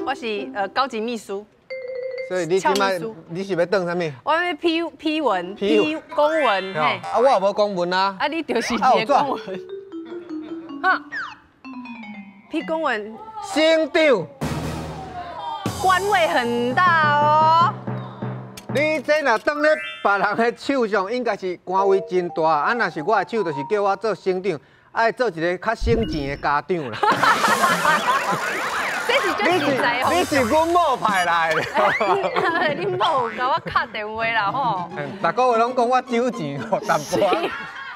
我是高級秘書。所以你這擺你是欲當啥物？我欲批批文、批公文。啊，我也無公文啊。啊，你就是一个公文。哈，批公文。省長。官位很大哦。你這若當咧別人的手上，應該是官位真大。啊，若是我的手，就是叫我做省長，愛做一個較省錢的家長啦。這是最實在。你是阮某派來的。你某共我敲電話啦吼。逐個月攏講我酒錢淡薄，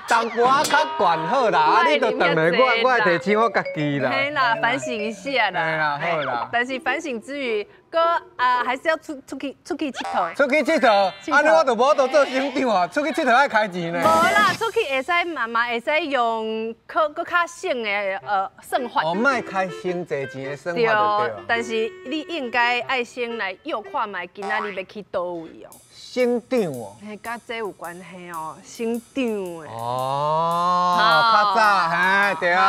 淡薄仔較懸好啦。啊，你就轉來我，我會提醒我家己啦。嘿啦，反省一下啦。嘿啦，好啦。但是反省之餘，閣啊還是要出去𨑨迌。出去𨑨迌，按呢我就無法度做省長啊。出去𨑨迌愛開錢呢。無啦，出去會使嘛嘛會使用閣較省的算法。哦，莫開傷濟錢的算法就對。但是你應該愛先來臆看覓，今仔日欲去佗位哦。省長哦，嘿，佮這有關係哦，省長的。哦，較早嘿，對啊，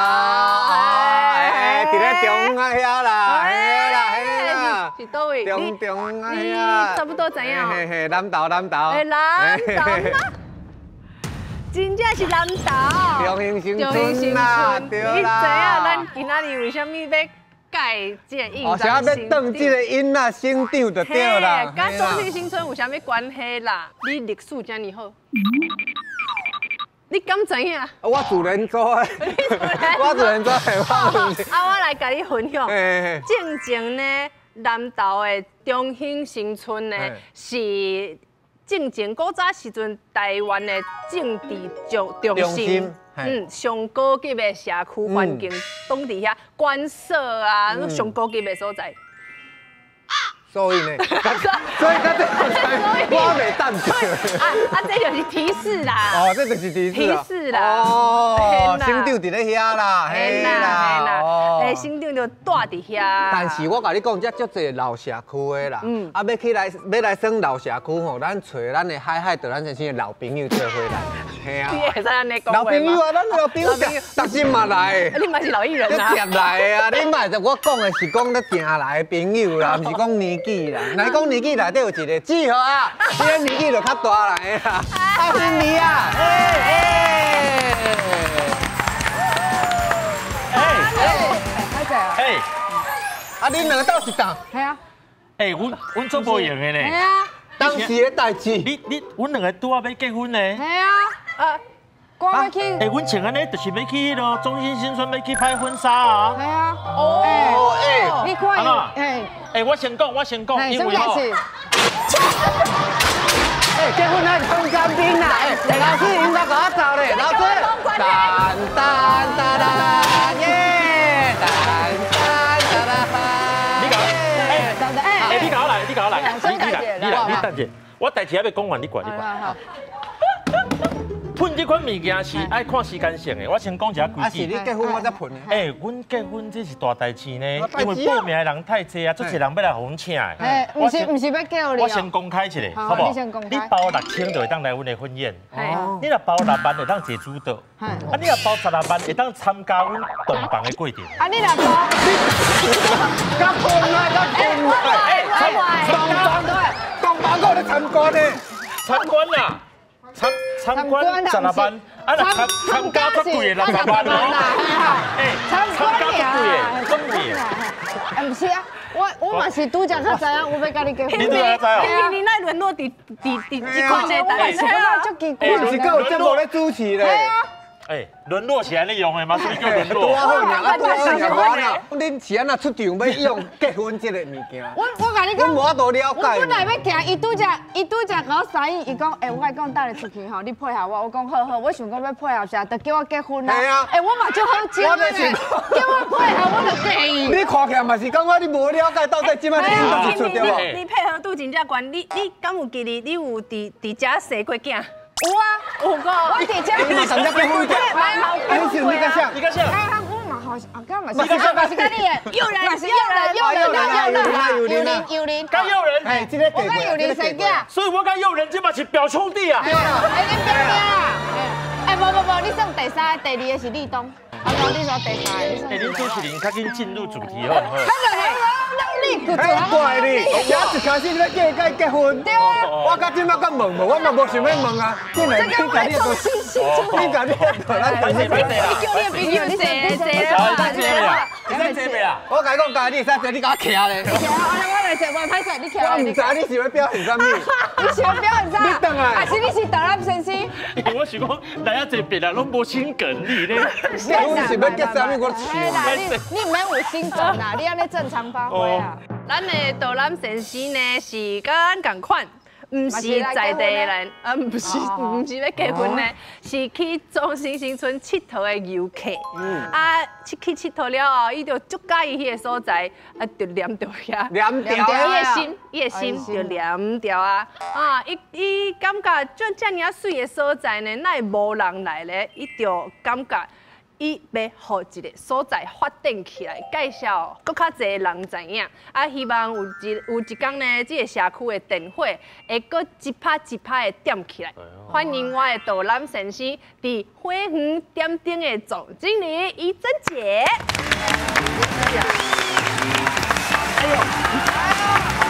哎，佇咧中央遐啦，嘿啦嘿啦，是佗位？中中央遐，差不多知影。嘿嘿，南投南投。哎，南投嗎？真正是南投。中興新村啦，對啦。你知影咱今仔日為啥物欲蓋這個印章？哦，啥欲當這個囡仔省長就對啦。佮中興新村有啥物關係啦？你歷史遮爾好，你敢知影？我自然組的，我自然組的。啊，我來共你分享。正前呢，南投的中興新村呢，是正前古早時陣台灣的政治中心。上高級的社區環境，當佇遐官舍啊，上高級的所在。所以呢，所以這我袂當。啊啊，這就是提示啦。哦，這就是提示。提示啦。哦，省長佇咧遐啦，嘿啦。哦。哎，省長就蹛佇遐。但是我共你講，這足濟老社區的啦。啊，欲起來，欲來耍老社區吼，咱揣咱的海海，就咱先生的老朋友做伙來。嘿啊。你會使按呢講老朋友啊，咱老朋友，逐日嘛來。你嘛是老藝人啊。定來啊！你莫就我講的是講咧定來的朋友啦，毋是講年紀啦。若講年紀內底有一個志豪啊，這個年紀就較大啦，啦。阿芬妮啊，哎哎哎哎，啊，恁兩个鬥一檔？係啊。哎，阮做無閒的呢。係啊。當時的代誌。你，阮兩個拄仔欲結婚呢。係啊。啊。我欲去。哎，阮穿按呢，就是欲去彼个中興新村，欲去拍婚紗啊。係啊。哦。哎。你看伊，哎。哎，我先講，因為吼。哎，結婚愛湯干冰啦！哎，老師應該共我走咧，老師。噔噔噔噔耶，噔噔噔噔。你共，哎，哎，你共我來，你共我來，你來，你來，你等者，我代誌還欲講完，你過來，你過來。噴這款物件是愛看時間性的，我先講一下規矩。啊，是你結婚我才噴的。欸，阮結婚這是大代誌呢，因為報名的人太濟啊，足濟人欲來予阮請的。欸，毋是欲叫你。我先公開一下，好無？你包6000就會當來阮的婚宴。你若包6萬會當坐主桌。啊，你若包16萬會當參加阮洞房的過程。啊，你若包。較困啊，較困啊！欸，洞房洞房閣咧參觀呢？參觀啦。參觀16萬，啊，若參加足貴的60萬哦。欸，參加足貴的，足貴的。欸，毋是啊，我嘛是拄才才知影，我欲佮你結婚。你拄才知哦？你哪聯絡佇這款的？我嘛是感覺足奇怪。你毋是閣有節目咧主持咧？欸，聯絡是按呢用的嗎？啥物叫聯絡？拄好爾，啊，拄好爾，我恁是按怎出場欲用結婚這個物件？我共你講，我無法度了解。我本來欲行，伊拄才共我示意，伊講，欸，我共你講，等下出去吼，你配合我。我講好好，我想講欲配合啥，就叫我結婚啊。係啊。欸，我嘛足好笑的，叫我配合，我就介意。你看起來嘛是感覺你無了解，到底這擺你是出對無？你配合度真正懸，你敢有記得你有佇遮生過囝？有啊，有個。我佇遮。你嘛參加結婚的？你是你佮誰？你佮誰？啊，我嘛好像，啊，敢嘛是，嘛是佮你的。又來，又來，又來，又來，又來，又來，佮又人。哎，這個我佮又人生囝。所以我佮又人這嘛是表兄弟啊。對啊，欸，恁表兄。哎，無無無，你算第三個，第二個是立東。啊，無你算第三個，你算。哎，恁主持人較緊進入主題好唔好？哎，怪你，這一開始你欲叫伊共伊結婚，對啊，我到這擺閣問無，我嘛無想欲問啊。竟然你共你個，你共你個，咱歹勢歹勢啦，你叫你的朋友坐坐啦，會使坐袂啦？我共你講，共你會使坐，你共我徛咧。徛，我來坐，我歹勢，你徛。我毋知你是欲表現啥物。你是欲表現啥？你轉來。還是你是導覽先生？我想講來遮坐別人攏無心梗你咧。你是欲結啥物？我想。你毋免有心梗啦，你按呢正常發揮啊。咱的導覽先生呢是佮咱仝款，毋是在地人，啊，毋是毋是欲結婚呢，是去中興新村𨑨迌的遊客。啊，去𨑨迌了後，伊就足佮意彼个所在，啊，就黏著遐。黏著。伊的心，伊的心就黏著啊！啊，伊伊感覺這遮爾仔媠的所在呢，哪會無人來咧？伊就感覺。伊欲予一个所在發展起來，介紹閣較濟人知影。啊，希望有一工呢，這个社區的電火會閣一拍一拍的點起來。歡迎我的導覽先生，佇花園點燈的總經理怡珍姐。哎呦，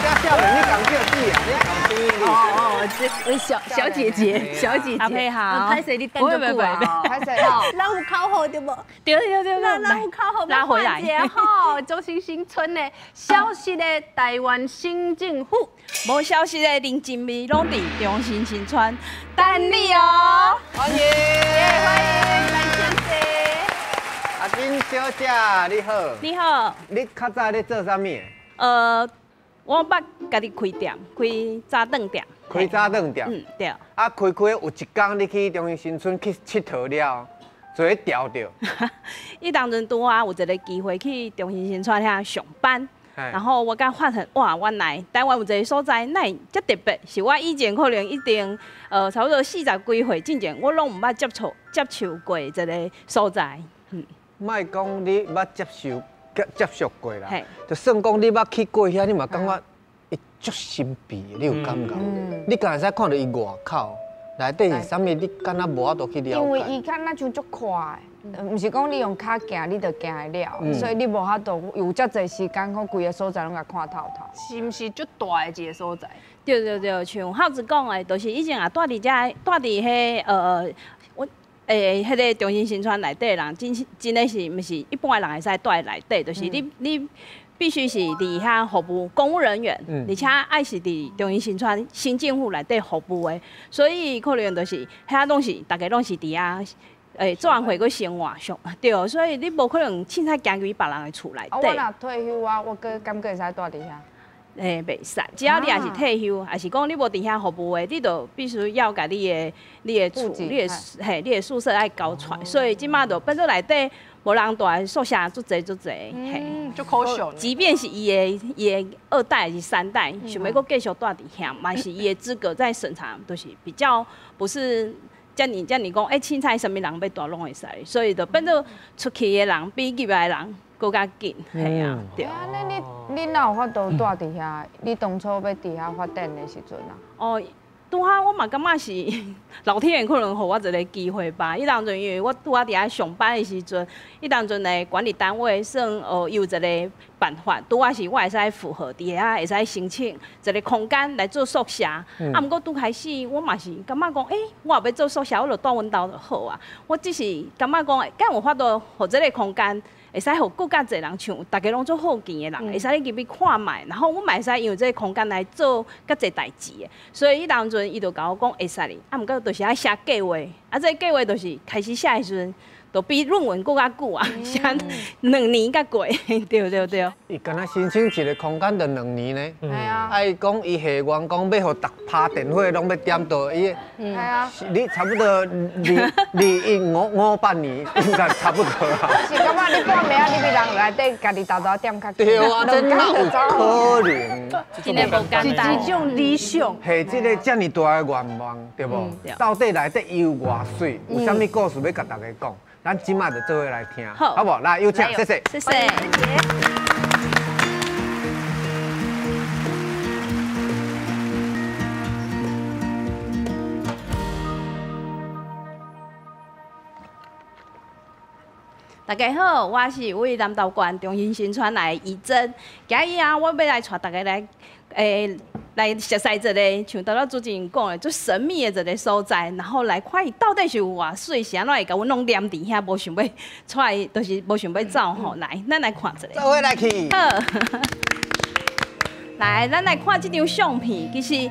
這少年你講叫姐啊？你講姐。哦哦，這小小姐姐，小姐姐，阿佩好，歹勢你等足久啊，歹勢，咱有口號對無？對對對，咱有口號，拉回來。吼，中興新村的消失的臺灣省政府，無消失的人情味，攏佇中興新村等你哦。歡迎，歡迎，來先生。阿金小姐，你好。你好。你較早咧做啥物？我捌家己開店，開早頓店。開早頓店。嗯，對。啊，開開有一工你去中興新村去𨑨迌了，就去牢著。彼當陣拄仔有一个機會去中興新村遐上班，然後我才發現哇，原來臺灣有一个所在，哪會遮特別？是我以前可能一定差不多40幾歲之前，我攏毋捌接觸過這个所在。嗯。莫講你捌接觸過啦，就算講你捌去過遐，你嘛感覺伊足神秘的，你有感覺？你敢會使看著伊外口內底是啥物？你敢若無法度去了解。因為伊敢若像足快的，毋是講你用跤行你就行會了，所以你無法度有遮濟時間，講規个所在攏共看透透。是毋是足大的一个所在？對對對，像孝子講的，就是以前也住佇遮，住佇彼我。彼个中興新村內底人，真的是毋是一般的人會使住佇內底，就是你必須是佇遐服務公務人員，而且愛是佇中興新村新政府內底服務的，所以可能就是遐攏是逐家攏是佇遐，做完會閣生活上對，所以你無可能凊彩行入去別人的厝內底。我若退休啊，我閣感覺會使住佇遐？袂使，只要你也是退休，還是講你無佇遐服務的，你就必須要共你的厝、你的宿舍愛交出來。所以這馬就變做內底無人住的宿舍足濟足濟，嘿，足可惜。即便是伊的2代還是3代，想欲閣繼續住佇遐，嘛是伊的資格在審查，就是比較不是遮爾遮爾講，凊彩啥物人欲住攏會使，所以就變做出去的人比入來的人閣較緊，嘿啊，對。啊，那你哪有法度住佇遐？你當初欲佇遐發展的時陣啊？哦，拄仔我嘛感覺是老天爺可能予我一个機會吧。彼當陣因為我拄仔佇遐上班的時陣，彼當陣的管理單位算有一个辦法，拄仔是我會使符合佇遐會使申請一个空間來做宿舍。啊，毋過拄開始我嘛是感覺講，我若欲做宿舍，我就住阮兜就好啊。我只是感覺講，敢有法度予這个空間？會使予閣較濟人，像逐家攏足好奇的人，會使入去看覓，然後阮嘛會使用這个空間來做較濟代誌的。所以彼當陣伊就共我講會使哩，啊，毋過就是愛寫計劃，啊，這个計劃就是開始寫的時陣，就比論文閣較久啊，寫2年才過，對對對。伊敢若申請一个空間就2年呢，係啊。啊，伊講伊下願講欲予逐拍電火攏欲點到伊，係啊。你差不多2158年應該差不多啦。是感覺你半暝仔，你比人內底家己偷偷點較。對啊，這哪有可能？真的無簡單。是一種理想。係這个遮爾大的願望，對無？到底內底伊有偌媠，有啥物故事欲共大家講？咱這馬就做伙來聽，好無？來，有請，謝謝。謝謝。大家好，我是位南投縣中興新村來的怡珍。今日啊，我欲來帶大家來，來熟似一个像拄仔主持人講的，足神秘的一个所在，然後來看伊到底是有偌媠，是按怎會共阮攏黏佇遐，無想欲出來，就是無想欲走吼。來，咱來看一下。做伙來去。好。來，咱來看這張相片，其實，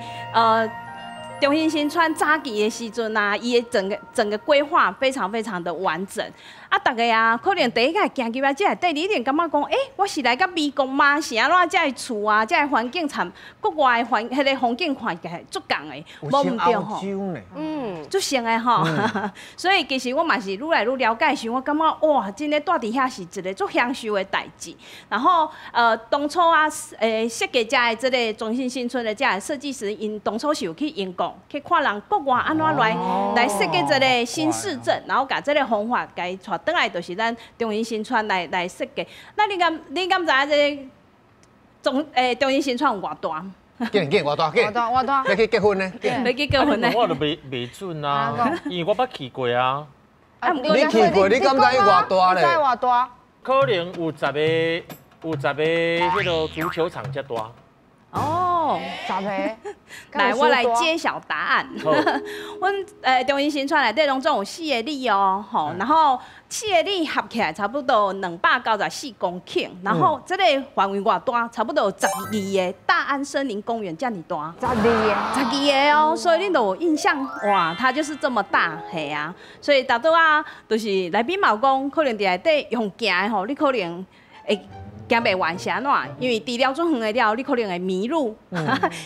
中興新村早期的時陣啊，伊的整個規劃非常非常的完整。啊，大家啊，可能第一擺行入來這內底，你一定感覺講，欸，我是來到美國嗎？是按怎這个厝啊，這个環境參國外的環，彼个風景看起來足仝的，無毋對吼。足像的吼。所以其實我嘛是愈來愈了解時，我感覺哇，真的蹛佇遐是一个足享受的代誌。然後當初啊，設計這个這个中興新村的這个設計師，𪜶當初是有去英國去看人國外按怎來設計這个新市鎮，然後共這个方法共伊帶轉來，就是咱中興新村來設計。那你敢知影這个中興新村有偌大？緊緊偌大？緊偌大？偌大？欲去結婚呢？欲去結婚呢？我就袂準啊，因為我捌去過啊。你去過，你敢知偌大咧？知偌大？可能有十个彼个足球場遮大。哦，十个。來，我來揭曉答案。阮中興新村內底攏總有四个里哦，吼，然後四个里合起來差不多294公頃，然後這個範圍偌大，差不多有12個大安森林公園遮爾大。十二個。12個哦，所以恁都有印象，哇，它就是這麼大，嘿啊，所以大多啊，就是來賓嘛有講，可能佇內底用行的吼，你可能會行袂完是按怎？因為除了足遠的了，你可能會迷路。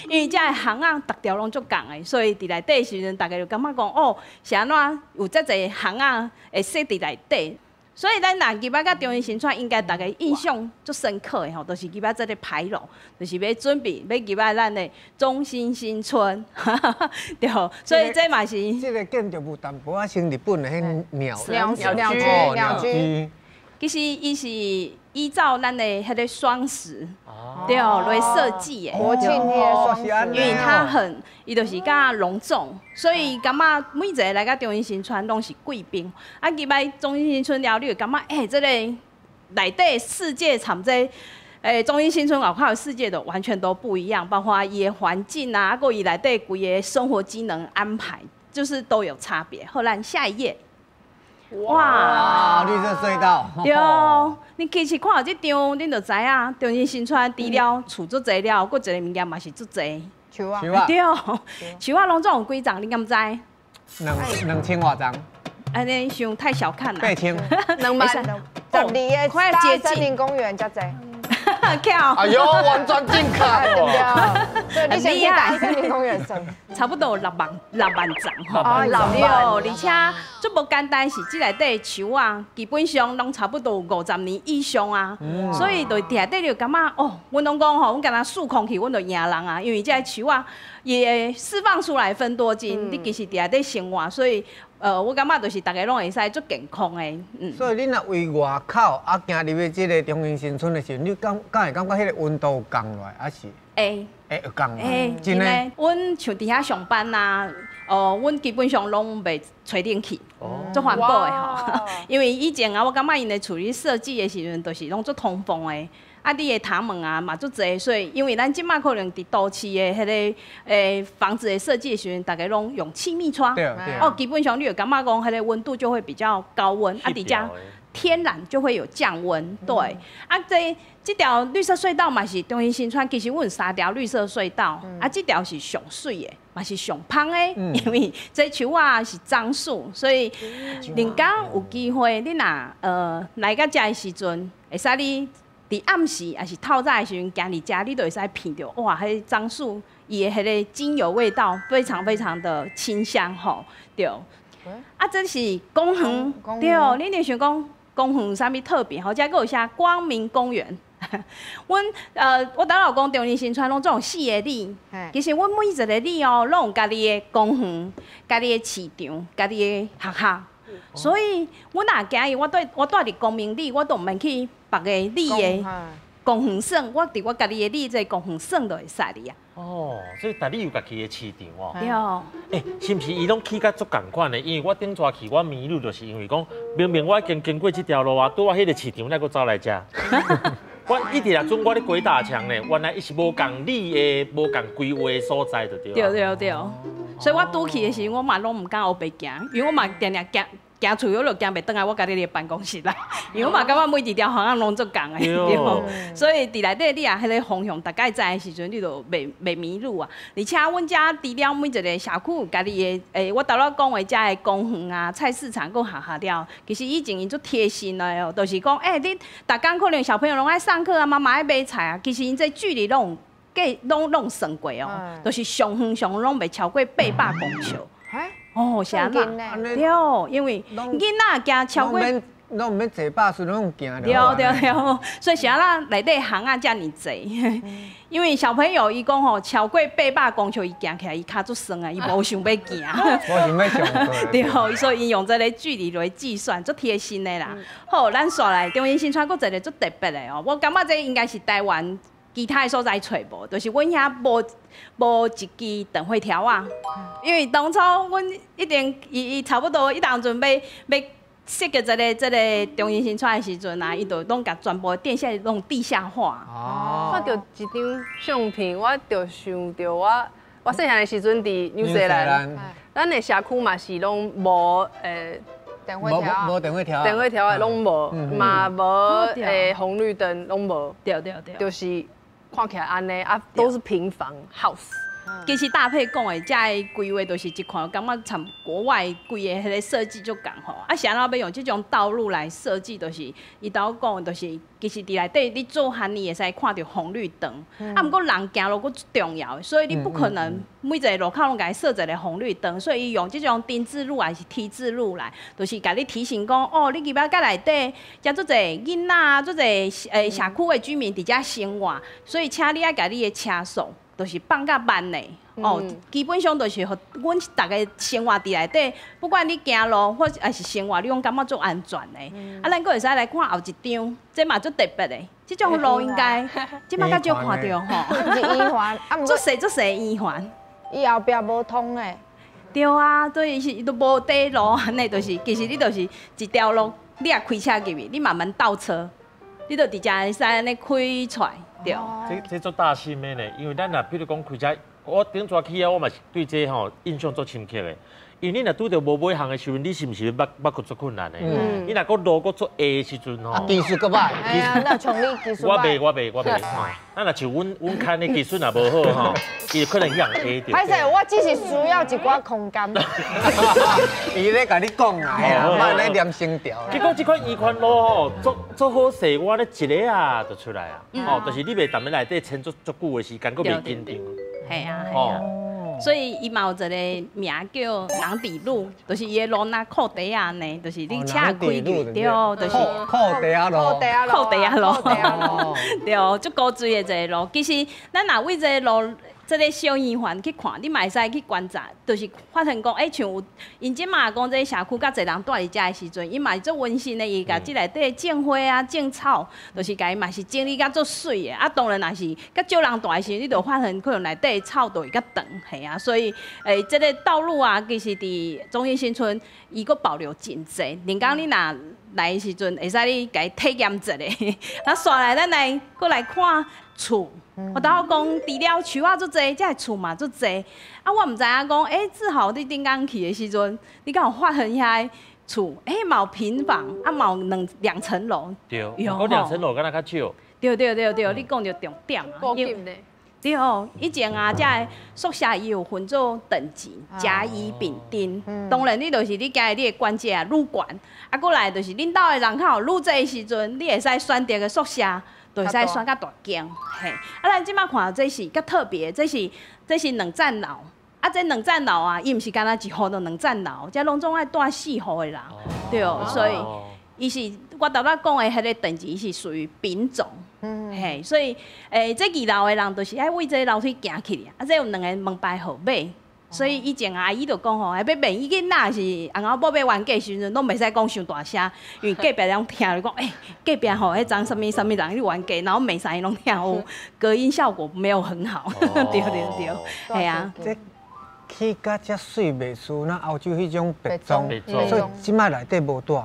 因為這个巷仔逐條攏足仝的，所以佇內底時陣，大家就感覺講哦，是按怎有遮濟巷仔會設佇內底。所以咱若入來到中興新村，應該大家印象足深刻的吼，就是入來這个牌樓，就是欲準備欲入來咱的中興新村，對。所以這嘛是這个建築物淡薄仔像日本的彼鳥鳥居鳥居。其實伊是依照咱的彼个雙十，對，來設計的。國慶彼个雙十，因為它很，伊就是較隆重，所以感覺每一个來到中興新村攏是貴賓。啊，入來中興新村了，你會感覺，欸，這个內底世界參這中興新村外口的世界都完全都不一樣，包括伊的環境啊，閣伊內底規个生活機能安排，就是都有差別。好，咱下一頁。哇！綠色隧道。對，你其實看到這張，恁就知影，中興新村除了厝足濟了，閣一个物件嘛是足濟。樹仔。對，樹仔攏總有幾叢，你敢知？兩千外叢。按呢傷太小看啦。八千。2萬。12个快接近森林公園遮濟。巧。哎呦，完全正確。對不對？所以你先去大森林公園算。差不多有6萬叢吼。哦，6萬。對，而且足無簡單，是這內底樹仔，基本上攏差不多有50年以上啊。所以就佇內底就感覺哦，阮攏講吼，阮敢若數空氣，阮就贏人啊，因為這个樹仔伊會釋放出來芬多精，你其實佇內底生活，所以我感覺就是大家攏會使足健康的。所以你若位外口啊，行入去這个中興新村的時陣，你敢會感覺彼个溫度有降落來，還是？會。會降落。會，真的。阮像佇遐上班啊，哦，阮基本上攏袂吹冷氣，足環保的吼。因為以前啊，我感覺𪜶的厝裡設計的時陣，就是攏足通風的。啊，你的窗門啊嘛足濟，所以因為咱這馬可能佇都市的彼个房子的設計的時陣，大家攏用氣密窗。對對。哦，基本上你會感覺講，彼个溫度就會比較高溫，啊，佇遮天然就會有降溫。對。啊，這條綠色隧道嘛是中興新村，其實阮有3條綠色隧道，啊，這條是上媠的，嘛是上芳的，因為這樹仔是樟樹，所以恁講有機會，你若來到遮的時陣，會使你佇暗時抑是透早的時陣，行佇遮，你就會使聞著，哇，彼个樟樹伊的彼个精油味道非常非常的清香吼，對。啊，這是公園，對，你若想講公園有啥物特別吼？遮閣有寫光明公園。阮我頭有講中興新村攏總有四个里，其實阮每一个里哦，攏有家己的公園、家己的市場、家己的學校。所以，阮若今日我蹛佇光明里，我都毋免去別个里的公园耍，我佇我家己的里這個公園耍就會使哩啊。哦，所以但你有家己的市場哦。對。欸，是毋是伊攏起甲足仝款的？因為我頂逝去，我迷路就是因為講，明明我已經經過這條路啊，拄仔彼個市場，才閣走來遮。我一直來準我咧鬼打牆呢，原來伊是無仝你的、無仝規劃的所在就對。對對對。所以我拄去的時，我嘛攏毋敢烏白行，因為我嘛定定行。行出去，我就行袂轉來我家己的辦公室啦，因為我嘛感覺每一條巷仔攏足仝的，對。所以佇內底你若彼个方向大概知的時陣，你就袂迷路啊。而且阮遮除了每一个社區有家己的，我頭先講的遮的公園啊、菜市場閣學校了，其實以前𪜶足貼心的哦，就是講，欸，你逐工可能小朋友攏愛上課啊，媽媽愛買菜啊，其實𪜶這距離攏計攏算過哦，就是上遠上遠攏袂超過800公尺。哦，是按呢？對，因為囡仔行超過，攏毋免坐巴士，攏行。對對對，所以是按呢內底巷仔遮爾濟，因為小朋友伊講吼，超過800公尺，伊行起來伊跤足酸啊，伊無想欲行。無想欲上。對，所以𪜶用這个距離來計算，足貼心的啦。好，咱紲來中興新村閣一个足特別的哦，我感覺這應該是台灣其他的所在揣無，就是阮遐無一支電火條仔，因為當初阮一定伊差不多伊當陣欲設計這個中興新村的時陣啊，伊就攏共全部電線攏地下化。哦。看著一張相片，我就想著我細漢的時陣佇紐西蘭，咱的社區嘛是攏無電火條，無電火條，電火條的攏無，嘛無紅綠燈攏無，對對對，就是看起來按呢啊，都是平房 house。其實搭配講的，這个規劃就是一看，感覺參國外規個彼个設計足仝吼。啊，是按怎欲用這種道路來設計，就是伊頭講，就是其實佇內底你做番你會使看著紅綠燈。啊，毋過人行路閣足重要，所以你不可能每一個路口攏共伊設一个紅綠燈，所以伊用這種丁字路還是 T 字路來，就是共你提醒講，哦，你入來佮內底，遮足濟囡仔，足濟社區的居民佇遮生活，所以請你愛共你的車速就是放較慢的，哦，基本上就是予阮逐个生活佇內底，不管你行路或抑是生活，你攏感覺足安全的。啊，咱閣會使來看後一張，這嘛足特別的，這種路應該這擺較少看著吼。是圓環，足細足細圓環。伊後壁無通的。對啊，對，伊是伊都無底路，按呢就是，其實你就是一條路，你若開車入去，你慢慢倒車，你就直接會使按呢開出來。對，這足大心的呢，因為咱若比如講開車，我頂逝去啊，我嘛是對這吼印象足深刻的。因為你若拄著無尾巷的時陣，你是毋是捌捌閣足困難的？你若閣路閣足下的時陣吼，技術閣歹。哎呀，那像你技術我袂，我袂，我袂。啊，若像阮牽的技術若無好吼，伊可能去人下著。歹勢，我只是需要一寡空間。伊咧共你講啊，莫咧念聲調。結果這款圓環路吼，足足好勢，我咧一个啊就出來啊。哦，就是你袂踮咧內底撐足足久的時間，閣袂緊張。係啊，係啊。所以伊嘛有一个名叫囊底路，就是伊的路若褲底仔呢，就是你車開去，對，就是褲底仔路，褲底仔路，對，足古錐的一个路。其實咱若為這个路，這个小圓環去看，你嘛會使去觀察，就是發現講，欸，像有𪜶這馬講這个社區較濟人住佇遮的時陣，伊嘛是足溫馨的，伊共這內底種花啊、種草，就是共伊嘛是整理甲足媠的。啊，當然若是較少人住的時陣，你就發現可能內底草就會較長，嘿啊。所以，欸，這个道路啊，其實佇中興新村，伊閣保留真濟。連講你若來的時陣，會使你共伊體驗一下。啊，紲來咱來閣來看厝。我頭講，除了樹仔足濟，這个厝嘛足濟。啊，我毋知影講，欸，志豪你頂工去的時陣，你敢有發現遐厝？欸，嘛有平房，啊，嘛有兩層樓。對，閣兩層樓敢若較少。對對對對，你講著重點啊。高級的。對，以前啊，這个宿舍伊有分做等級，甲乙丙丁。當然，你就是你家你的官階啊，愈懸。啊，閣來就是恁兜的人口愈濟的時陣，你會使選擇的宿舍。就會使選較大間，嘿。啊，咱這擺看這是較特別，這是兩層樓。啊，這兩層樓啊，伊毋是干焦一戶就兩層樓，這攏總愛住四戶的人，對，所以伊是我頭仔講的彼個等級是屬於丙種，嘿，所以這二樓的人就是愛為這个樓梯行起來，啊，這有兩个門牌號碼。所以以前阿姨就講吼，欲罵伊囡仔是翁仔某欲冤家時陣，攏袂使講傷大聲，因為隔壁攏聽，就講欸，隔壁吼，彼陣啥物啥物人咧冤家，然後每三攏聽，有隔音效果沒有很好。對對對，係啊。這起甲遮媠袂輸，咱歐洲彼種別莊，所以這擺內底無住人。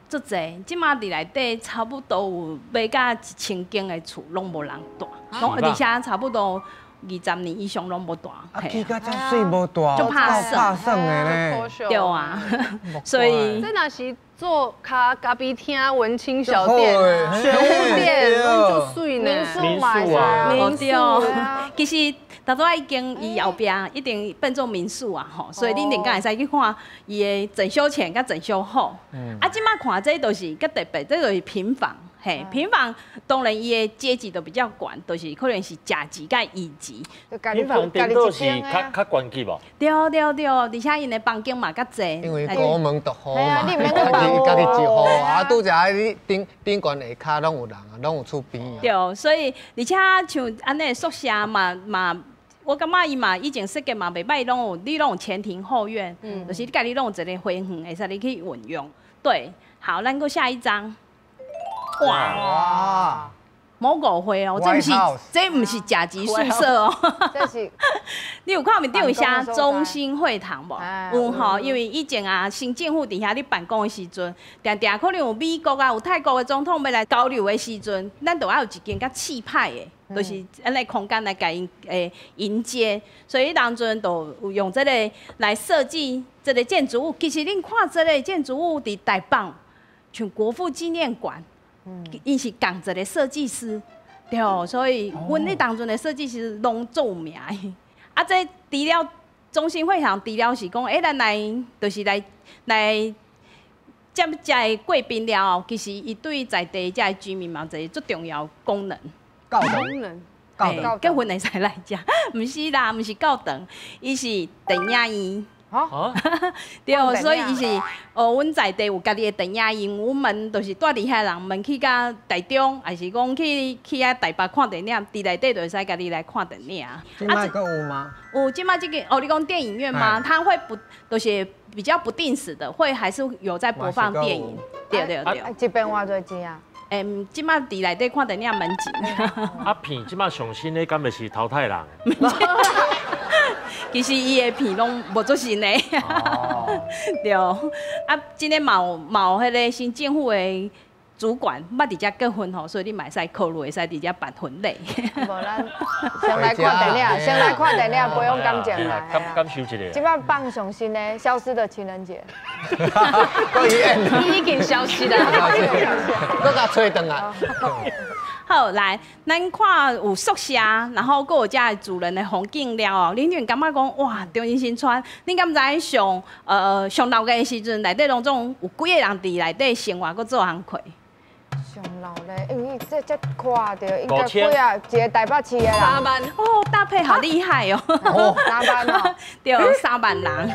足濟，這擺佇內底差不多有欲甲1000間的厝攏無人住，攏而且差不多20年以上攏無住。啊，起甲遮媠無住，就拍算的咧。對啊，所以這若是做咖咖啡廳、文青小店、食物店，攏足媠呢。民宿啊，民宿。其實大多已經伊後壁一定變做民宿啊，吼，所以恁頂間會使去看伊的整修前佮整修後。啊，這擺看這就是較特別，這就是平房。嘿，平房當然伊的階級都比較懸，就是可能是甲級佮乙級。平房頂都是較懸級無？對對對，而且𪜶的房間嘛較濟。因為高門獨戶嘛，家己一戶啊，拄則你頂頂懸下跤攏有人啊，攏有厝邊啊。對，所以而且像按呢宿舍嘛嘛，我感覺伊嘛以前設計嘛袂䆀，攏有你攏有前庭後院，就是你家己攏有一個花園，會使你去運用。對，好，咱閣下一張。哇！無誤會哦，這毋是甲級宿舍哦。這是你有看面頂有寫中心會堂無？有吼，因為以前啊，新政府佇遐咧辦公的時陣，定定可能有美國啊，有泰國的總統欲來交流的時陣，咱就愛有一間較氣派的，就是按呢空間來共𪜶迎接。所以當陣就有用這個來設計這個建築物。其實恁看這個建築物佇台北，像國父紀念館。伊是仝一个設計師，對，所以阮彼當陣的設計師攏足有名的。啊，這除了中心會堂，除了是講，欸，咱來就是來來接這个貴賓了後，其實伊對在地這个居民嘛，有一個足重要功能。功能。結婚會使來遮，毋是啦，毋是教堂，伊是電影院。啊，對，所以伊是哦，阮在地有家己的電影院，阮們就是住佇遐人們去到台中，還是講去遐台北看電影，佇內底就會使家己來看電影。這擺閣有嗎？有，這擺這個哦，你講電影院嗎？它會不都是比較不定時的，會還是有在播放電影。對對對。一遍偌濟錢啊？欸，這擺佇內底看電影免錢。啊片，這擺上新的敢袂是淘汰人？其實伊的片攏無足新的，對。啊，這个嘛有嘛有彼个新政府的主管捌佇遮結婚吼，所以你嘛會使考慮會使佇遮辦婚禮。無咱先來看電影，先來看電影，培養感情啦。感受一下。這擺放上新的《消失的情人節》。已經消失啦。閣共揣轉來。好，來，咱看有宿舍，然後閣有遮的主人的風景了後，恁就感覺講哇，中興新村，恁敢知上上鬧熱的時陣，內底攏總有幾个人佇內底生活，閣做工課？上鬧熱，因為這這看著應該幾啊，一個台北市的人。3萬哦，搭配好厲害哦。3萬哦，對，3萬人。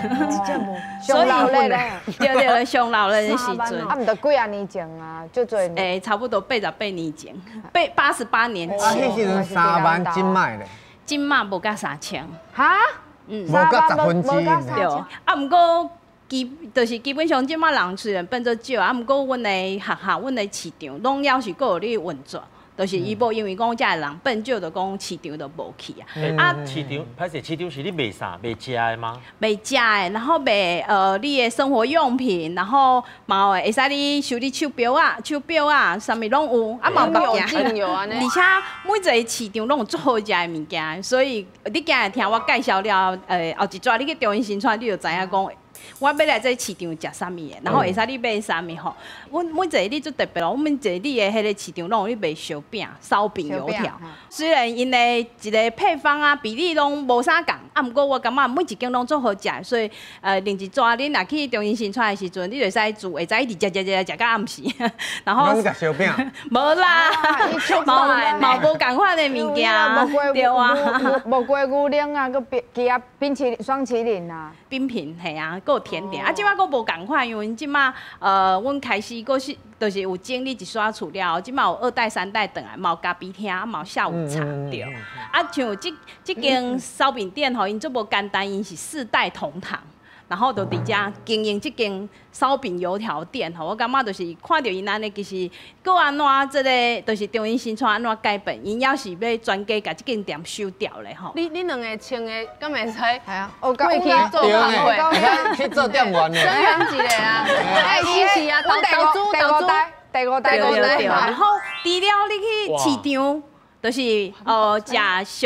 上鬧熱咧。對對，上鬧熱的時陣。啊，毋著幾啊年前啊，足濟。欸，差不多88年前，88年前。啊，彼時陣3萬真賣咧。這擺無甲3000。哈？嗯，無甲1/10。對，啊，毋過。就是基本上這擺人雖然變做少，啊，毋過阮的學校、阮的市場攏猶是閣有咧運作，就是伊無因為講遮的人變少，就講市場就無去啊。啊，市場歹勢，市場是咧賣啥？賣食的嗎？賣食的，然後賣你的生活用品，然後嘛會使你修理手錶啊、手錶啊，啥物攏有，啊嘛有物件。有按呢。而且每一个市場攏有足好食的物件，所以你今日聽我介紹了，後一逝你去中興新村，你就知影講。我欲來這市場食啥物的，然後會使你買啥物吼。阮每一个你足特別咯，阮每一個你的彼个市場攏有咧賣燒餅、燒餅、油條。雖然𪜶的一個配方啊比例攏無啥仝，啊，毋過我感覺每一間攏足好食，所以另一逝恁若去中興新村的時陣，你就會使住，會使一直食食食食到暗時。然後。攏食燒餅。無啦，嘛無仝款的物件，對啊。無雞牛奶啊，閣冰其他冰淇淋、霜淇淋啊。冰品嘿啊，閣有甜點啊，這擺閣無仝款，因為這擺阮開始閣是就是有整理一徙厝了後，這擺有二代、三代轉來，嘛有咖啡廳，嘛有下午茶，對。啊，像這這間燒餅店吼，吼，𪜶足無簡單，𪜶是四代同堂。然後就佇遮經營這間燒餅油條店吼，我感覺就是看著𪜶按呢，其實閣按怎這个就是中興新村按怎改變，𪜶也是欲全家共這間店收掉咧吼。你兩个穿的敢會使？係啊，我過去做工會，去做店員呢。聲援一下啊！哎，支持啊！投資投資，第五代，第五代。然後除了你去市場，就是食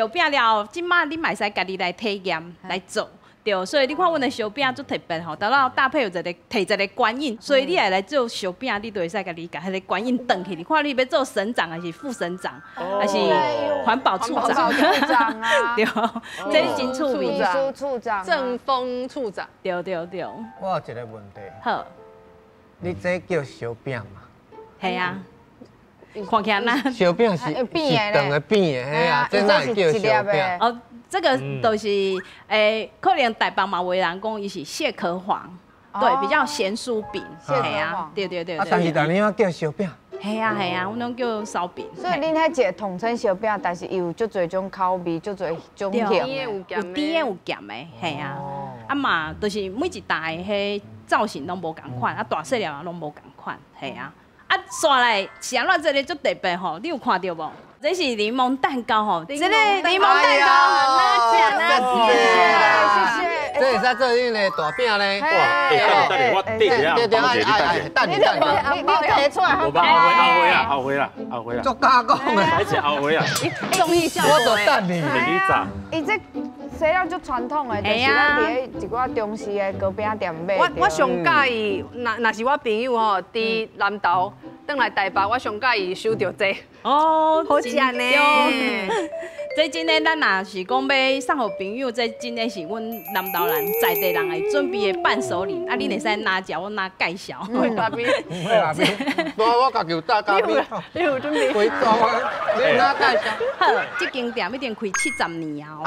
燒餅了，這馬你嘛會使家己來體驗來做。對，所以你看阮的燒餅足特別吼，頭先搭配有一個提一个觀音，所以你來來做燒餅，你就會使家己共彼个觀音轉去。你看你欲做省長還是副省長，還是環保處長？處長啊，對，這真趣味。處長，政風處長。對對對。我有一个問題。好。你這叫燒餅嘛？係啊。看起來那燒餅是長的扁的，嘿啊，這哪會叫燒餅？哦。這個就是可能台北嘛有人講伊是蟹殼黃，對，比較鹹酥餅，係啊，對對對。啊，但是但你叫燒餅？係啊係啊，阮攏叫燒餅。所以恁彼一个統稱燒餅，但是伊有足濟種口味，足濟種型。有甜的有鹹的，係啊。啊嘛，就是每一代的彼造型攏無仝款，啊大細粒嘛攏無仝款，係啊。啊，煞來是按怎這个足特別吼？你有看著無？這是檸檬蛋糕吼，這個檸檬蛋糕，謝謝。這會使做恁的大餅呢？哇！等下，我等下，等下，等下，你提出來。我後悔啊，後悔啊，後悔啊！足加講的，還是後悔啊？綜藝效果。我就等你。你炸。伊這西了足傳統的，就是咱佇咧一寡中式的糕餅店買。我上佮意，若是我朋友吼，佇南投轉來台北，我上佮意收著這。哦，好食呢！這真的，咱若是講欲送予朋友，這真的是阮南投人在地人會準備的伴手禮。啊，恁會使拿食，我拿介紹。會咖啡，會咖啡。我家己有帶咖啡。你有準備？回裝啊！你有哪介紹？好，這間店已經開70年啊。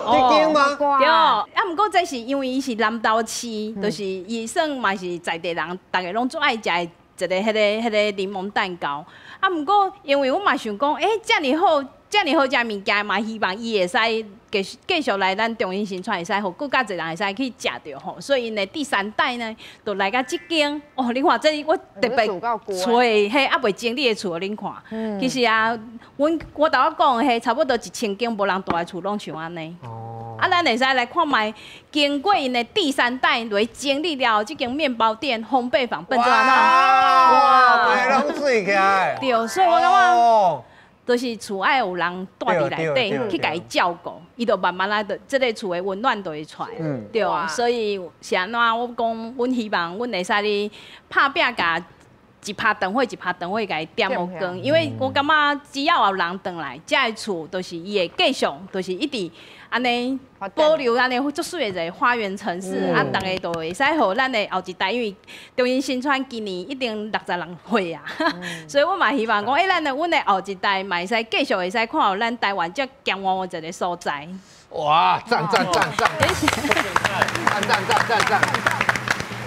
這間嗎？對。啊，毋過這是因為伊是南投市，就是伊算嘛是在地人，逐家攏足愛食的。一个彼个檸檬蛋糕，啊，毋過因為我嘛想講，遮爾好，遮爾好食物件，嘛希望伊會使繼續來咱中興新村，會使予閣較濟人會使去食著吼。所以𪜶的第三代呢，就來到這間。哦，你看這我特別找彼猶未整理的厝，予恁看。其實啊，我頭仔講的彼差不多1000間無人蹛的厝，攏像按呢。啊，咱會使來看覓，經過𪜶的第三代來整理了後，這間麵包店烘焙坊變做按怎？哇，規個攏媠起來。對，所以我感覺，就是厝愛有人蹛佇內底去共伊照顧，伊就慢慢來，就這个厝的溫暖就會出來。對，所以是按怎？我講，阮希望阮會使咧拍拚共一拍燈火，一拍燈火，共伊點予光，因為我感覺只要有人轉來，這个厝就是伊會繼續，就是一直按呢保留按呢足媠的一个花園城市，啊，逐家都會使予咱的後一代，因為中興新村今年已經66歲啊，所以我嘛希望講，咱的阮的後一代嘛會使繼續會使看到咱台灣遮強旺的一个所在。哇！讚讚讚讚！讚讚讚讚讚！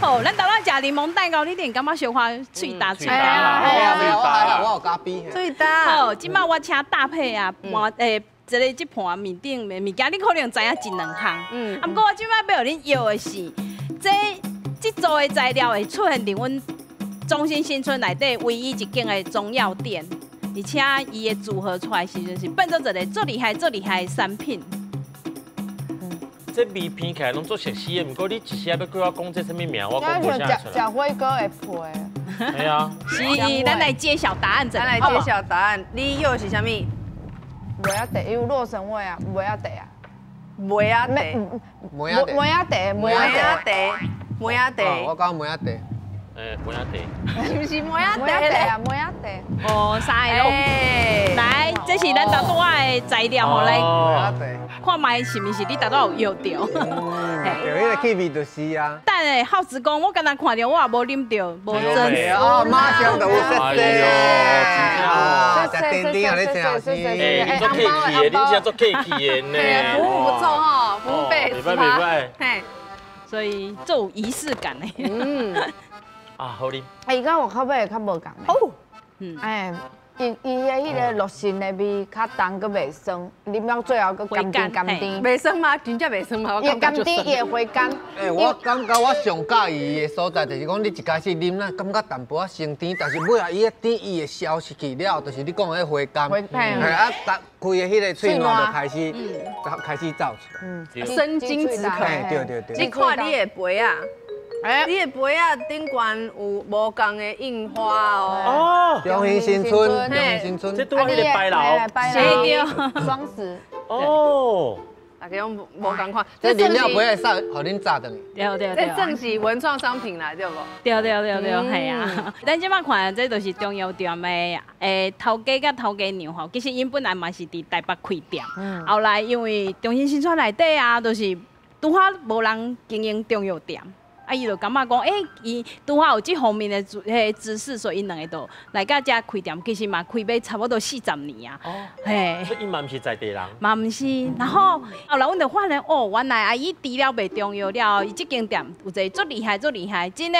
好，咱頭仔食檸檬蛋糕，你一定感覺小可喙焦喙焦啦。我有咖啡。喙焦。好，這擺我請搭配啊，盤這个這盤麵頂的物件，你可能知影一兩項。啊，毋過我這擺欲予恁搖的是，這組的材料會出現佇阮中興新村內底唯一一間的中藥店，而且伊的組合出來時陣是變做一个足厲害、足厲害的產品。這味聞起來攏足熟悉的，毋過你一時仔欲叫我講這啥物名，我講無啥出來。食火鍋會配。係啊。是，咱來揭曉答案。咱來揭曉答案。你要的是啥物？麥仔茶，有洛神花啊，麥仔茶啊。麥仔茶。麥仔茶。麥仔茶，麥仔茶，麥仔茶。我講麥仔茶。麥仔茶。是毋是麥仔茶啊？麥仔茶。哦，三个攏。來，這是咱頭拄仔的材料吼，來看覓是毋是你頭拄有搖著？對，彼个氣味就是啊。等下，浩子講，我敢若看著我也無啉著，無真。哦，馬上就有說啊，食甜甜啊，你真好食。你做客氣的，你真做客氣的呢。服務不錯吼，服務費。袂歹袂歹。嘿，所以做有儀式感的。嗯。啊，好啉。哎，伊敢有口味較無仝。哦。哎，伊伊的彼个洛神的味较重，阁袂酸，啉到最后阁甘甜甘甜。袂酸吗？真正袂酸吗？伊甘甜，伊会回甘。欸，我感觉我上佮意的所在就是讲，你一开始啉咱感觉淡薄仔生甜，但是尾仔伊个甜伊会消失去了，就是你讲的回甘。回甘。啊，开的彼个喙澜就开始，开始走出来。生津止渴。对对对。你看你的杯仔。你的杯仔顶悬有无仝的印花哦。哦，中兴新村，中兴新村，这拄仔彼个牌楼，对，双十。哦，大家拢无仝款。这饮料杯会使予恁炸转去。对对对。这算是文创商品啦，对无？对对对对，系啊。咱这摆看，这就是中药店的头家佮头家娘吼，其实𪜶本来嘛是伫台北开店，后来因为中兴新村内底啊，就是拄好无人经营中药店。啊，伊就感觉讲，欸，伊拄好有这方面的彼个知识，所以𪜶两个就来到遮开店，其实嘛开欲差不多40年啊。哦，嘿，所以𪜶嘛毋是在地人。嘛毋是，然后后来阮就发现，哦，原来啊，伊除了卖中药了后，伊这间店有一个足厉害、足厉害，真的。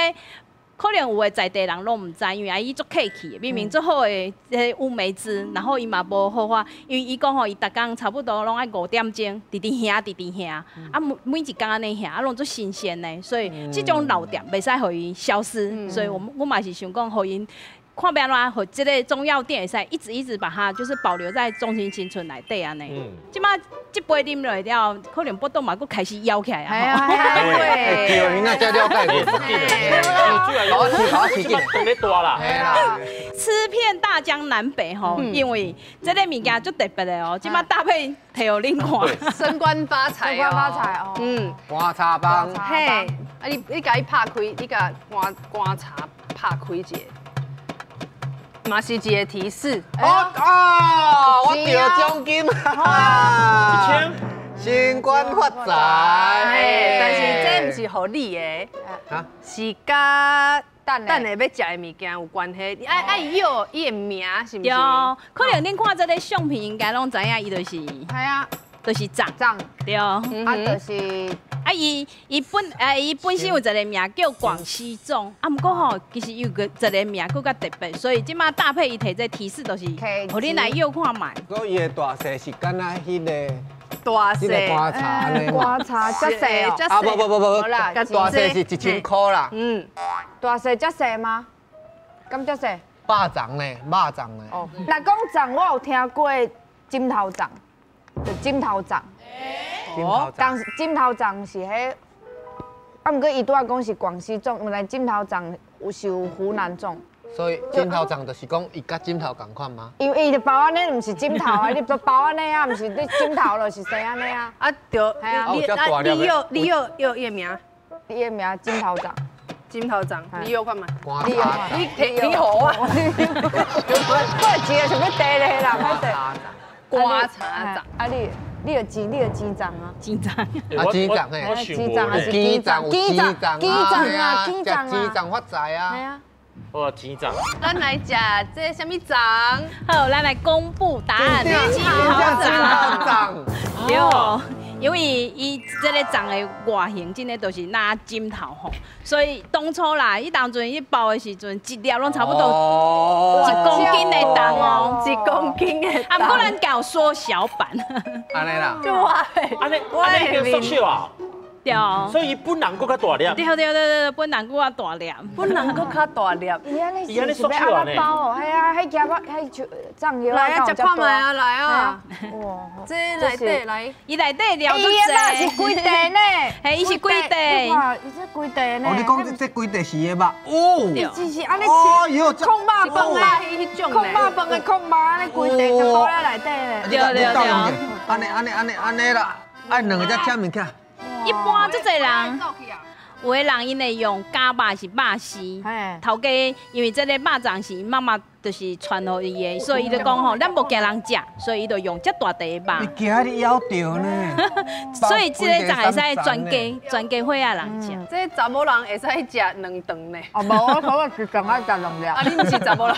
可能有的在地人拢毋知，因为啊伊足客气，明明足好的这个乌梅汁，然后伊嘛无好法，因为伊讲吼，伊逐工差不多拢爱5点钟，直直瓦，直直瓦，啊每每一工按呢瓦，啊拢足新鲜的，所以这种老店袂使予伊消失，所以我嘛是想讲，予𪜶看欲按怎，予这个中药店会使一直一直把它就是保留在中兴新村内底按呢。这摆这杯啉落了，可能腹肚嘛阁开始枵起来啊。对，对，你那才了解。吃遍大江南北吼，因为这个物件足特别的哦，这摆搭配提予恁看。升官发财，升官发财哦。嗯，寒茶棒。嘿，啊你共伊拍开，你共寒寒茶拍开一下。嘛是一个提示。哦哦，我得奖金啊！1000，升官发财。但是这毋是予你的，是佮等下欲食的物件有关系。你爱爱要伊的名是毋是？对，可能恁看这个相片应该拢知影，伊就是。系啊。就是粽。粽。对。啊，就是。啊，伊本身有一个名叫广西粽，啊，毋过吼，其实有个一个名阁较特别，所以这摆搭配伊提这提示，就是，予恁来约看觅。阁伊的大细是敢若彼个大细，寒茶按呢。寒茶遮细哦。啊无无无无，大细是1000箍啦。嗯，大细遮细吗？敢遮细？肉粽呢？肉粽呢？哦，若讲粽，我有听过枕头粽，就枕头粽。当时枕头粽是彼，啊，毋过伊拄仔讲是广西粽，原来枕头粽有是有湖南粽。所以枕头粽就是讲伊佮枕头仝款吗？因为伊就包按呢，毋是枕头啊，你都包按呢啊，毋是你枕头就是生按呢啊。啊对，你你你要要伊的名？伊的名枕头粽。枕头粽，你约看觅？你你你好啊！我一个想欲地咧啦，歹势。寒茶粽。啊你。你有钱，你有钱粽啊？钱粽，啊钱粽嘿，钱粽还是钱粽？有钱粽啊，钱粽啊，钱粽发财啊！系啊。哇，钱粽。咱来食这啥物粽？好，咱来公布答案。枕头粽。对，因为伊这个粽的外形真的就是若枕头吼，所以当初啦，伊当阵伊包的时阵，一粒拢差不多1公斤的重哦， 1公斤的。啊，毋过咱搞缩小版。按呢啦。就我，按呢，按呢叫缩小啊。对。所以伊本人阁较大粒。对对对对，本人阁较大粒。本人阁较大粒。伊按呢是欲按怎包哦？系啊，彼夹仔，彼就粽叶来啊，食看觅啊，来啊！哇，这内底来，伊内底料足济。伊的肉是规块呢，嘿，伊是规块。哇，伊这规块呢。哦，你讲这这规块是伊的肉哦。只是按呢切，控肉饭啊，控肉饭的控肉，按呢规块就包咧内底咧。对对对。按呢按呢按呢按呢啦，爱两个才切物件。一般足济人，有的人𪜶会用加肉是肉丝，头家因为这个肉粽是𪜶妈妈就是传予伊的，所以伊就讲吼，咱无惊人食，所以伊就用遮大块的肉。伊惊你咬著呢。所以这个粽会使全家全家伙仔人食。这查某人会使食两顿呢。哦，无，我可能一顿爱食两粒。啊，你毋是查某人？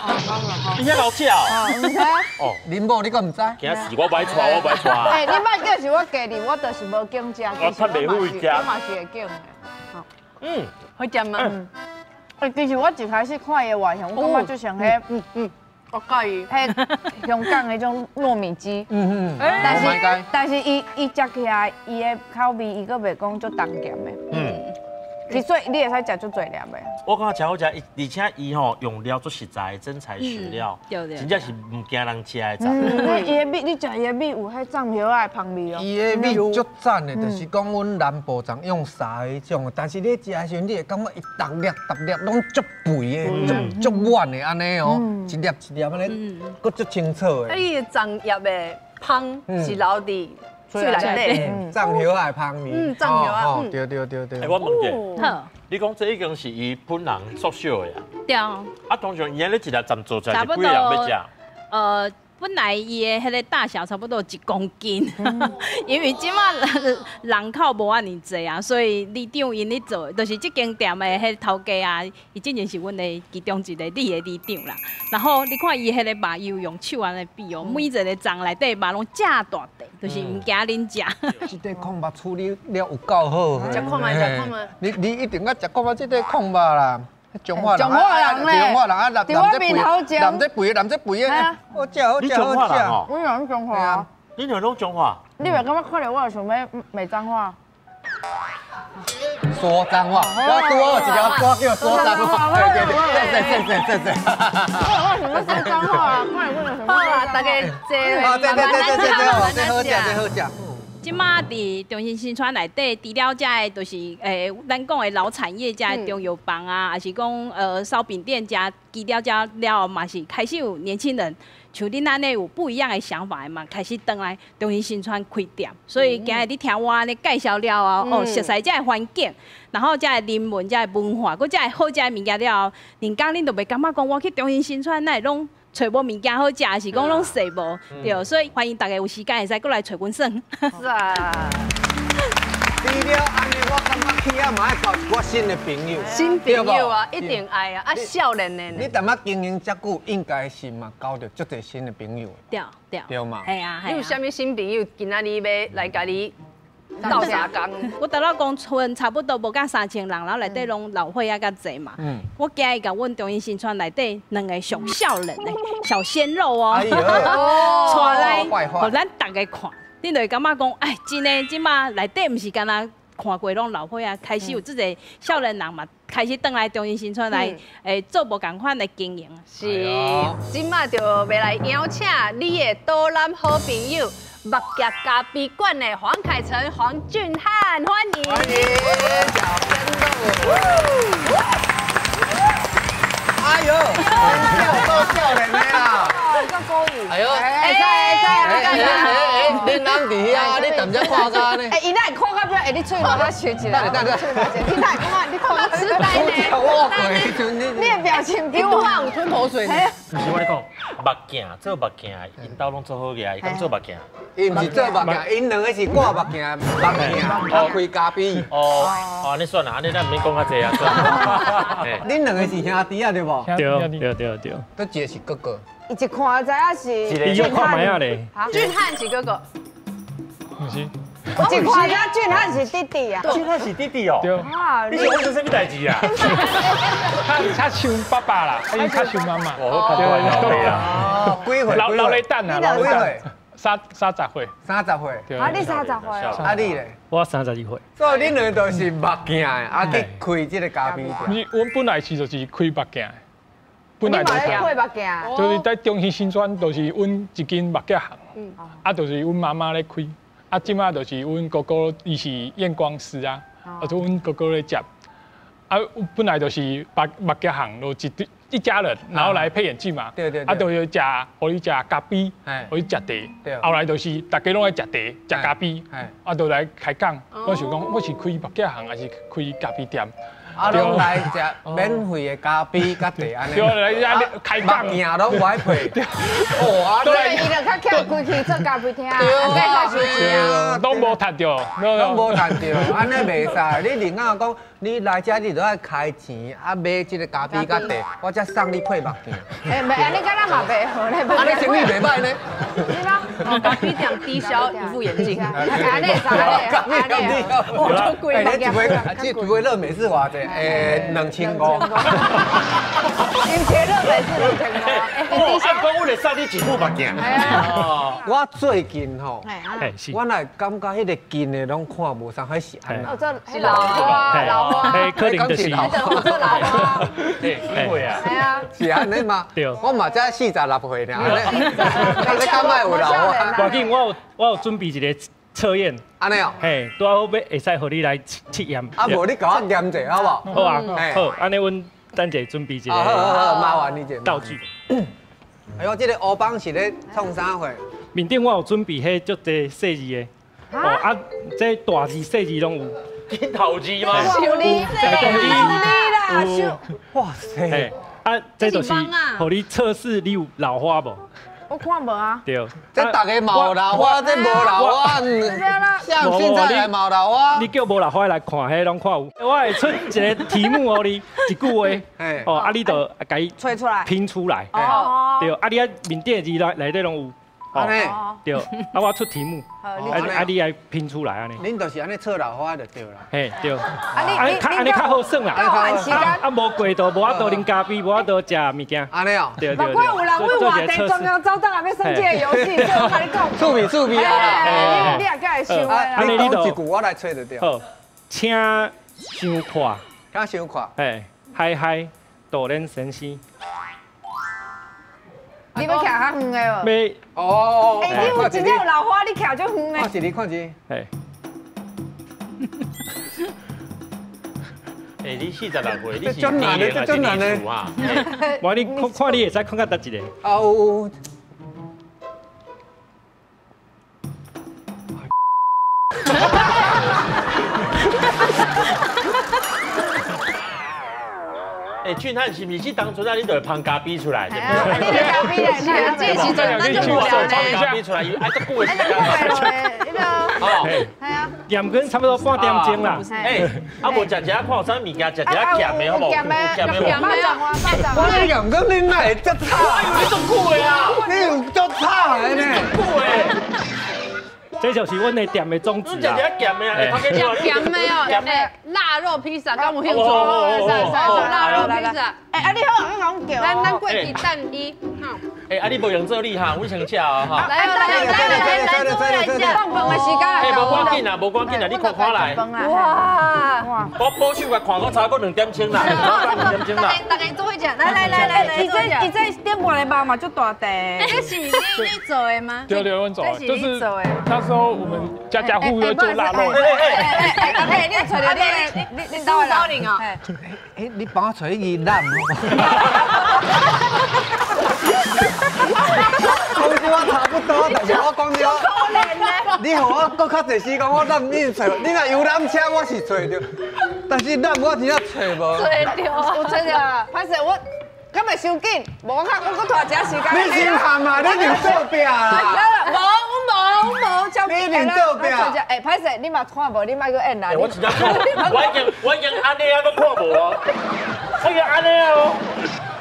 你遐老食哦？毋知。哦，恁某你敢毋知？惊死我，不爱娶，我不爱娶。欸，你莫叫是我家己，我就是无拣食。我较袂会食。我嘛是会拣的。嗯，好食吗？欸，其实我一开始看伊的外形，我感觉就像彼，我佮意。彼香港彼种糯米鸡。但是伊食起来，伊的口味伊阁袂讲足重咸的。其实你会使食足济粒的。我感觉真好食，而且伊吼用料足实在，真材实料，真正是毋惊人食的。伊的米，你食伊的米有彼藏药仔的香味哦。伊的米足赞的，就是讲阮南部人用沙彼种，但是你食的时阵，你会感觉伊逐粒逐粒拢足肥的，足满的按呢哦，一粒一粒按呢，阁足清楚的。啊，伊的粽叶的芳是留伫嘴内底，藏药仔的芳味。藏药仔。对对对对。欸，我问一下，你讲这已经是伊本人宿舍的啊？对。啊，通常伊按呢一粒粽做出来是几个人欲食？本来伊的彼个大小差不多1公斤，因为这马人口无按呢济啊，所以里长𪜶咧做，就是这间店的彼头家啊，伊进前是阮的其中一个里的里长啦。然后你看伊彼个肉，伊有用手按呢比哦，每一个粽内底肉拢正大块，就是毋惊恁食。这块控肉处理了有够好。食看觅，食看觅。你一定爱食看觅这块控肉啦。彰化人，彰化人啊，男这肥，男这肥，男这肥的，好食好食好食。我讲彰化，你两拢彰化？你袂感觉看著我就想欲骂脏话？说脏话，我拄好有一条歌叫说脏话。对对对，谢谢谢谢谢。我想欲说脏话啊，看著我就想。好啊，大家坐，对对对对对，这好食，这好食。这马伫中兴新村内底，除了遮的，就是咱讲的老产业，遮的中药房啊，抑是讲烧饼店遮，除了遮了后，嘛是开始有年轻人，像恁按呢有不一样的想法的嘛，开始转来中兴新村开店。所以今日你听我按呢介绍了后，哦，熟悉遮的环境，然后遮的人文、遮的文化，阁遮的好食的物件了后，连讲恁就袂感觉讲我去中兴新村，哪会拢揣无物件好食，是讲拢踅无，对，所以欢迎大家有时间会使阁来揣阮耍。是啊。除了按呢，我感觉去遐嘛爱交一寡新的朋友。新朋友啊，一定爱啊，啊少年的。你踮仔经营遮久，应该是嘛交著足济新的朋友。对对。对嘛。系啊。你有啥物新朋友？今仔日欲来共你斗相共？我拄仔讲村差不多无到3000人，然后内底拢老岁仔较济嘛。我今日共阮中兴新村内底两个上少年的小鲜肉哦，带来予咱逐家看，恁就会感觉讲，哎，真的，这马内底毋是干焦看过拢老岁仔，开始有这个少年人嘛，开始转来中兴新村来，做无仝款的经营。是，这马就欲来邀请你的岛南好朋友。目镜咖啡馆的黄凯成、黄俊翰，欢迎！欢迎小鲜肉！哎呦，够少年的啦！够古意！哎呦，会使会使，哎，恁人伫遐，你踮遮看甲呢？哎，伊哪会看到尾，哎，你喙无遐学一下，等下等下，你哪会讲啊？你看到痴呆呢？你的表情比我有吞口水呢。毋是我咧讲，目镜做目镜，𪜶兜拢做好个，伊敢做目镜？伊毋是做目镜，𪜶两个是挂目镜，目镜啊开咖啡。哦，按呢算啦，按呢咱毋免讲较济啊。恁两个是兄弟啊，对无？对对对对。佗一个是哥哥。伊一看就知影是。伊就看觅仔咧。俊翰是哥哥。毋是。一看知俊翰是弟弟啊。俊翰是弟弟哦。对。你是发生啥物代志啊？他像爸爸啦，伊较像妈妈。对啊。几岁？老老咧等啊。几岁？30岁。30岁。啊，你30岁。啊，你咧？我32岁。所以恁两个都是目镜的，啊去开这个咖啡店。毋是，阮本来是就是开目镜的。本来就是开目镜。就是在中兴新村，就是阮一间目镜行。啊，就是阮妈妈咧开。啊，这马就是阮哥哥，伊是验光师啊，啊，就阮哥哥咧接。啊，本来就是目镜行，就一家人，然后来配眼镜嘛。对对。啊，就是食，予你食咖啡，予你食茶。后来就是大家拢爱食茶，食咖啡。啊，就来开讲。我想讲，我是开目镜行，还是开咖啡店？啊，拢来食免费的咖啡佮茶按呢。对，来遮开讲。目镜拢无爱配。哦，啊，对，伊就较巧开去做咖啡厅，对啊，拢无趁著，拢无趁著，按呢袂使。你另外讲，你来遮你就爱开钱，啊买这个咖啡佮茶，我才送你配目镜。欸，袂，按呢敢若嘛袂好咧。按呢生意袂歹呢。你讲。咖啡店低消一副眼镜。安尼咖啡店低消，我足贵。哎，你一杯，这一杯乐美式偌济？2500。金钱乐美式2500。哦，按讲我会送你一副目镜。我最近吼，我来感觉彼个近的拢看无啥，彼是按怎？哦，这老花，老花，可能就是老花。对，会啊。系啊。是按呢吗？对。我嘛才46岁尔，你敢莫有老花？赶紧，我有准备一个测验。按呢哦。嘿，拄好要会使予你来测验。啊，无你共我验者好无？好啊，好，按呢阮等下准备一个。好好好，麻烦你者。道具。哎呦，这个乌帮是咧创啥货？面顶我有准备彼足济细字的，哦啊，这大字细字拢有。镜头字吗？有你，有你啦！哇塞！啊，这就是予你测试你有老花无？我看无啊。对。这大家嘛有老花，这无老花，像现在来嘛有老花。你叫无老花来看，彼拢看有。我会出一个题目予你，一句话，哦，啊，你就共伊吹出来，拼出来。哦。对，啊，你啊面顶的字内内底拢有。对，啊，我出题目，啊，你来拼出来按呢。恁就是按呢测老花就对啦。嘿，对。啊，你按呢较好算啦。啊，无过度，无法度啉咖啡，无法度食物件。按呢哦。对对对。难怪有人为外地中央走当来欲耍这个游戏，所以我共你讲。趣味趣味啊！你也该会想的啦。你讲一句，我来揣就对。好，请相看。请相看。嘿，嗨嗨，道莲先生。你欲徛较远的无？欲哦。欸，你有真正有老花，你徛足远的。看一，你看一。嘿。欸，你46岁，你是年龄还是历史啊？无你看看你会使看到佗一个？啊有。欸，俊翰是毋是？当初啊，你就会芳咖啡出来，对不对？你咖啡咧，这时阵咱就无聊咧。咖啡出来，爱足久的时间。哦，系啊。验光差不多半点钟啦。欸，啊无食食看有啥物件，食食咸的好无？咸的，咸的。咸的。我你验光你哪会遮吵？哎呦，你足久的啊！你有足吵的呢？足久的。这就是阮的店的宗旨啊！食咸的啊，咸的哦，腊肉披萨，敢有兴趣？腊肉披萨。欸，啊你好，你讲叫。咱过去等伊。欸，啊你无用做你哈，阮先吃哦哈。来来来来来来，坐来放饭的时间。欸，无赶紧啦，无赶紧啦，你看看来。哇哇！我保守来看，讲差不多2点钟啦，2点钟啦。大家做伙食，来来来来来，伊这顶悬的肉嘛，足大块。这是你做的吗？对对，阮做的，就是那时候我们家家户户都做腊肉。哎，你揣著你刀刀领哦。欸，你帮我揣一个揽。讲这我差不多，但是我讲了，你予我阁较济时间，我揽你揣，你若游览车我是揣著，但是揽我真正揣无。揣著，有揣著啊！歹势我，敢会伤紧，无我较我阁拖一下时间。你先喊嘛，你认做壁啦。无，我无，我无，你认做壁。欸，歹势，你嘛看无，你莫阁演啦。我真正看，我已经按呢啊，阁看无哦。我已经按呢啊哦。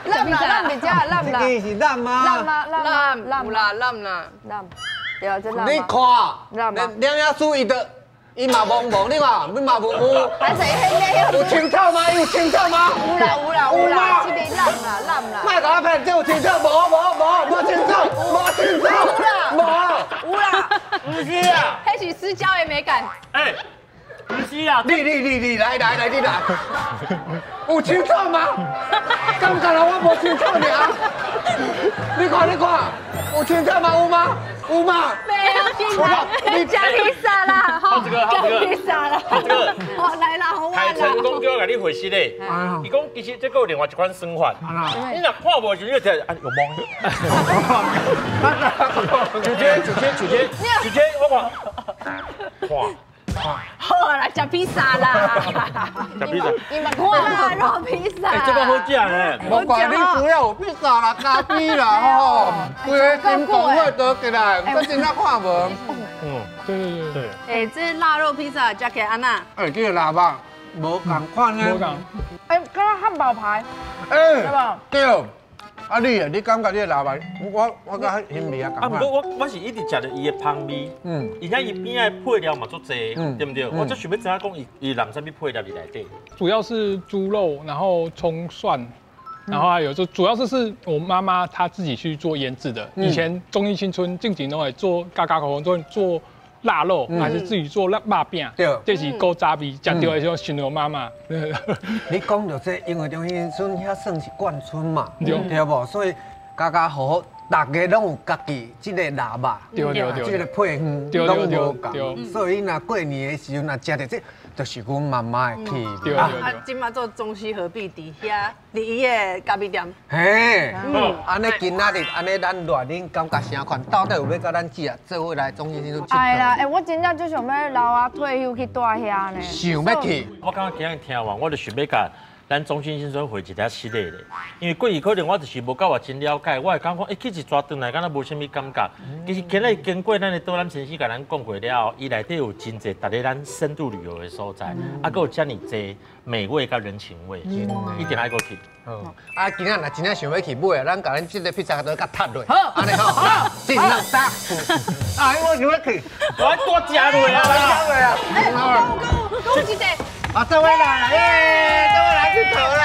揽啦，揽伫遮，揽啦。这个是揽吗？揽吗？揽揽啦，揽啦，揽。对啊，这揽。你看，两亚书伊的，伊嘛懵懵，你看，你嘛无有。还是迄有清楚吗？有清楚吗？有啦有啦有啦，这边揽啦揽啦。莫共我骗，这有清楚无？无无无清楚，无清楚，无。有啦，不是啊。彼是私交的美感。欸，不是啊。你来来来，你来。有清楚吗？感觉我无清楚尔。你看你看，有清楚吗？有吗？有吗？没有清楚。你吃披萨啦！好这个，好这个，披萨啦！好这个，好来啦，好凯成讲叫我共你回释咧，伊讲其实这阁有另外一款算法。你若看无就你就听啊有懵。直接直接直接直接我看看。好啦，食披萨啦！食披萨，伊嘛看腊肉披萨。欸，这个好食呢。无怪你主要有披萨啦、咖啡啦，吼，规个金公会倒起来，我真正看无。嗯，对对对对。欸，这腊肉披萨食起来按怎？欸，这个腊肉无仝款呢。无仝。欸，敢若汉堡排。欸，对。啊你啊，你感覺你的臘肉，我較興味啊，啊，毋過我是一直食著伊的芳味，而且伊邊仔的配料嘛足濟，對毋對？我就想欲知影講伊伊淋啥物配料佇內底。主要是豬肉，然後蔥蒜，然後還有就主要是我媽媽她自己去做醃製的。以前中興新村進前攏會做家家戶戶做做臘肉，還是自己做臘肉餅，這是古早味，食著的時候想著媽媽。你講著這，因為中興新村遐算是眷村嘛，對無？所以家家戶戶大家攏有家己這个臘肉，這个配方攏無仝，所以若過年的時陣若食著這，就是阮媽媽的氣味。啊，這馬做中西合璧佇遐，佇伊的咖啡店。嘿，按呢今仔日按呢，咱熱恁感覺啥款？到底有欲佮咱姊啊做伙來中興新村？愛啦，欸，我真正足想欲老啊退休去蹛遐呢。想欲去？我感覺今日聽完，我就想欲共咱中興新村回一下失禮咧，因為過去可能我就是無夠話真了解，我會感覺欸，去一逝轉來，敢若無啥物感覺。其實今日經過咱的導覽先生共咱講過了後，伊內底有真濟值得咱深度旅遊的所在，啊，閣有遮爾濟美味佮人情味，一定愛閣去。啊，今仔若真正想欲去買，咱共咱這个披薩都共踢落，好，按呢好，一兩三，哎，我想欲去，我愛多食落啊，食落啊，講講一個。啊，這位來啦，耶，這位來𨑨迌啦。